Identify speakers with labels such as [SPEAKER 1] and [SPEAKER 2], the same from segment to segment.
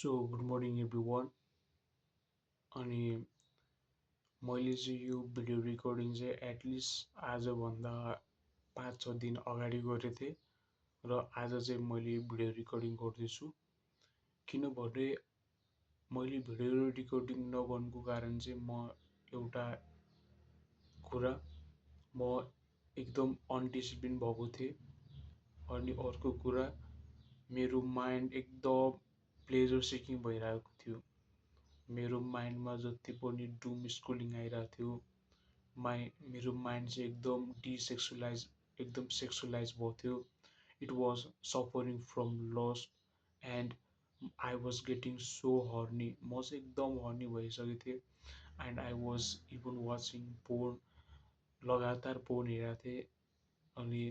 [SPEAKER 1] Good morning everyone. अनि मैले चाहिँ यो भिडियो रेकर्डिङ चाहिँ एटलिस्ट आजभन्दा 5-6 दिन अगाडि गरेको थिएँ र आज चाहिँ मैले भिडियो रेकर्डिङ गर्दैछु। किनभने मैले भिडियो रेकर्डिङ नगर्नुको कारण चाहिँ एउटा कुरा म एकदम अनडिसिप्लिन भएको थिएँ। अनि अर्को कुरा मेरो माइन्ड एकदम प्लेजर सिकिङ भइरहेको थियो। मेरो माइन्डमा जति पनि डुम स्क्रोलिङ आइरहेको थियो। मेरो माइन्ड चाहिँ एकदम सेक्सुअलाइज भएको थियो। It was suffering from lust and I was getting so horny. म चाहिँ एकदम हर्नी भइसकेको थिएँ and I was even watching porn. लगातार पोर्न हेरेको थिएँ। अनि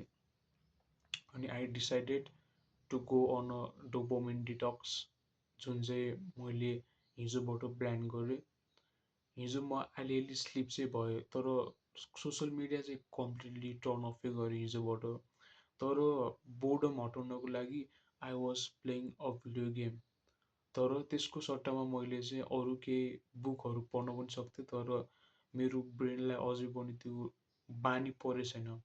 [SPEAKER 1] अनि I decided to go on a dopamine detox, जुन चाहिँ मैले हिजोबाट प्लान गरेँ। हिजो म अलिअलि स्लिप चाहिँ भयो, तर सोसियल मिडिया चाहिँ कम्प्लिटली टर्न अफै गरेँ हिजोबाट। तर बोर्डम हटाउनको लागि I was playing a video game. तर त्यसको सट्टामा मैले चाहिँ अरू केही बुकहरू पढ्न पनि सक्थेँ, तर मेरो ब्रेनलाई अझै पनि त्यो बानी परेको छैन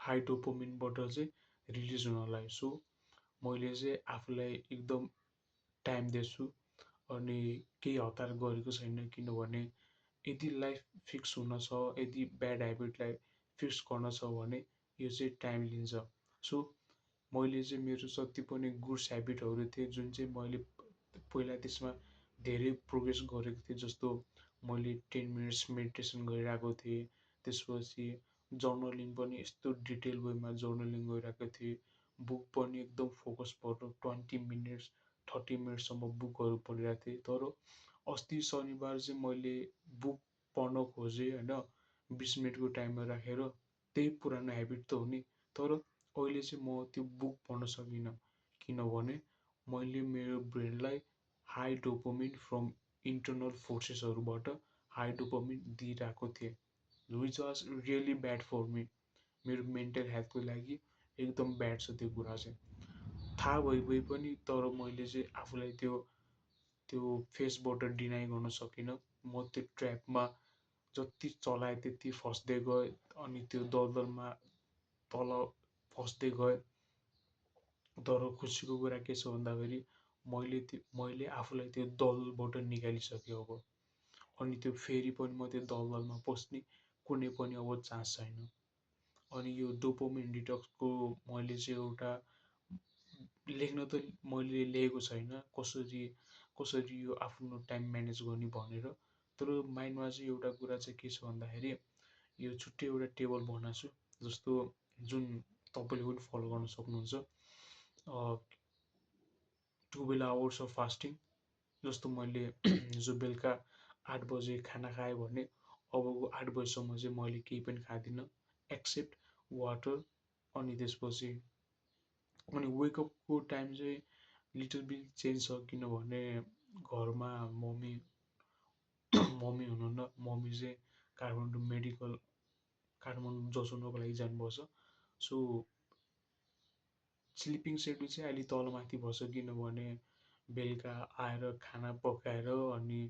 [SPEAKER 1] हाई डोपामिनबाट चाहिँ रिलिज हुनलाई। सो मैले चाहिँ आफूलाई एकदम टाइम दिएछु अनि केही हतार गरेको छैन। किनभने यदि लाइफ फिक्स हुन छ, यदि ब्याड ह्याबिटलाई फिक्स गर्न छ भने यो चाहिँ टाइम लिन्छ। सो मैले चाहिँ मेरो जति पनि गुड्स ह्याबिटहरू थिए, जुन चाहिँ मैले पहिला त्यसमा धेरै प्रोग्रेस गरेको थिएँ। जस्तो मैले 10 मिनट्स मेडिटेसन गरिरहेको थिएँ। त्यसपछि जर्नलिङ पनि यस्तो डिटेल वेमा जर्नलिङ गरिरहेको थिएँ। बुक पनि एकदम फोकस भएर 20 मिनट्स 30 मिनटसम्म बुकहरू पढिरहेको थिएँ। तर अस्ति शनिबार चाहिँ मैले बुक पढ्न खोजेँ होइन, 20 मिनटको टाइमर राखेर। त्यही पुरानो ह्याबिट त हो नि, तर अहिले चाहिँ म त्यो बुक पढ्न सकिनँ। किनभने मैले मेरो ब्रेनलाई हाई डोपामिन फ्रम इन्टरनल फोर्सेसहरूबाट हाई डोपामिन दिइरहेको थिएँ, which was really bad for me. मेरो मेन्टल हेल्थको लागि एकदम ब्याड छ त्यो कुरा चाहिँ। थाहा भइ पनि तर मैले चाहिँ आफूलाई त्यो त्यो फेसबाट डिनाइ गर्न सकिनँ। म त्यो ट्र्यापमा जति चलाएँ त्यति फस्दै गएँ अनि त्यो दलदलमा तल फस्दै गएँ। तर खुसीको कुरा के छ भन्दाखेरि मैले आफूलाई त्यो दलदलबाट निकालिसकेँ अब। अनि त्यो फेरि पनि म त्यो दलदलमा पस्ने कुनै पनि अब चान्स छैन। अनि यो डोपामिन डिटक्सको मैले चाहिँ एउटा लेख्न त मैले लेखेको छैन कसरी कसरी यो आफ्नो टाइम म्यानेज गर्ने भनेर। तर माइन्डमा चाहिँ एउटा कुरा चाहिँ के छ भन्दाखेरि यो छुट्टै एउटा टेबल बनाएको छु, जस्तो जुन तपाईँले पनि फलो गर्न सक्नुहुन्छ। 12 आवर्स अफ फास्टिङ। जस्तो मैले हिजो बेलुका 8 बजे खाना खाएँ भने अबको 8 बजीसम्म चाहिँ मैले केही पनि खाँदिनँ एक्सेप्ट वाटर। अनि त्यसपछि अनि वेकअपको टाइम चाहिँ लिटल बिट चेन्ज छ। किनभने घरमा मम्मी हुनुहुन्न। मम्मी चाहिँ काठमाडौँ जसुनको लागि जानुपर्छ। सो स्लिपिङ सेड्युल चाहिँ अहिले तलमाथि भएछ। किनभने बेलुका आएर खाना पकाएर अनि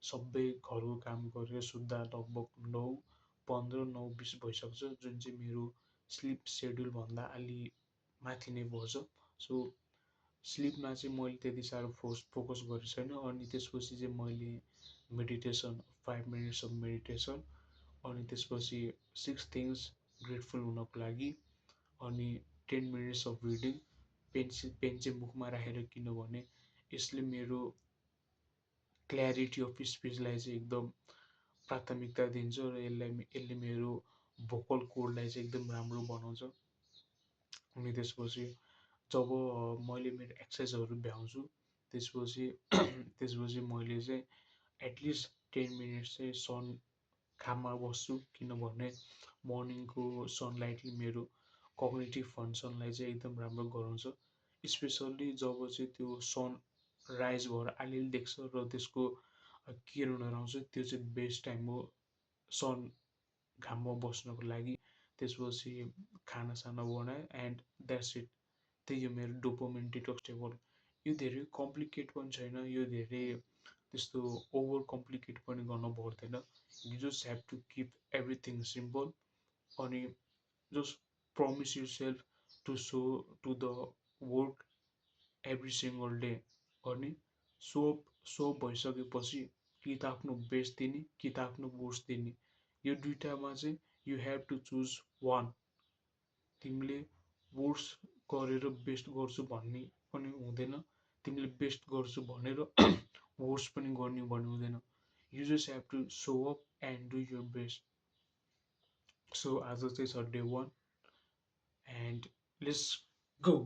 [SPEAKER 1] सबै घरको काम गरेर सुत्दा लगभग 9:15 9:20 भइसक्छ, जुन चाहिँ मेरो स्लिप सेड्युलभन्दा अलि माथि नै पर्छ। सो स्लिपमा चाहिँ मैले त्यति साह्रो फोकस गरेको छैन। अनि त्यसपछि चाहिँ मैले मेडिटेसन 5 मिनट्स अफ मेडिटेसन, अनि त्यसपछि 6 थिङ्स ग्रेटफुल हुनको लागि, अनि 10 मिनट्स अफ रिडिङ। पेन चाहिँ मुखमा राखेर, किनभने यसले मेरो क्ल्यारिटी अफ स्पिचलाई चाहिँ एकदम प्राथमिकता दिन्छ र यसले मेरो भोकल कोडलाई चाहिँ एकदम राम्रो बनाउँछ। अनि त्यसपछि जब मैले मेरो एक्सर्साइजहरू भ्याउँछु त्यसपछि त्यसपछि मैले चाहिँ एटलिस्ट 10 मिनट्स चाहिँ घाममा बस्छु। किनभने मर्निङको सनलाइटले मेरो कग्निटिभ फङ्सनलाई चाहिँ एकदम राम्रो गराउँछ। स्पेसल्ली जब चाहिँ त्यो सन राइज भएर अलिअलि देख्छ र त्यसको किरणहरू आउँछ, त्यो चाहिँ बेस्ट टाइम हो घाममा बस्नको लागि। त्यसपछि खानासाना बनाएँ एन्ड द्याट्स इट। त्यही हो मेरो डोपामिन डिटक्स टेबल। यो धेरै कम्प्लिकेट पनि छैन, यो धेरै त्यस्तो ओभर कम्प्लिकेट पनि गर्न पर्दैन। You just have to keep everything simple अनि just promise yourself to show to the world every single day अनि सो भइसकेपछि कि त आफ्नो बेस्ट दिने कि त आफ्नो वर्स्ट दिने, यो दुइटामा चाहिँ you have to choose one. तिमीले वर्स्ट गरेर बेस्ट गर्छु भन्ने पनि हुँदैन, तिमीले बेस्ट गर्छु भनेर वर्स्ट पनि गर्ने भन्ने हुँदैन। You just have to show up and do your best. So आज चाहिँ छ डे 1 एन्ड लेट्स गो।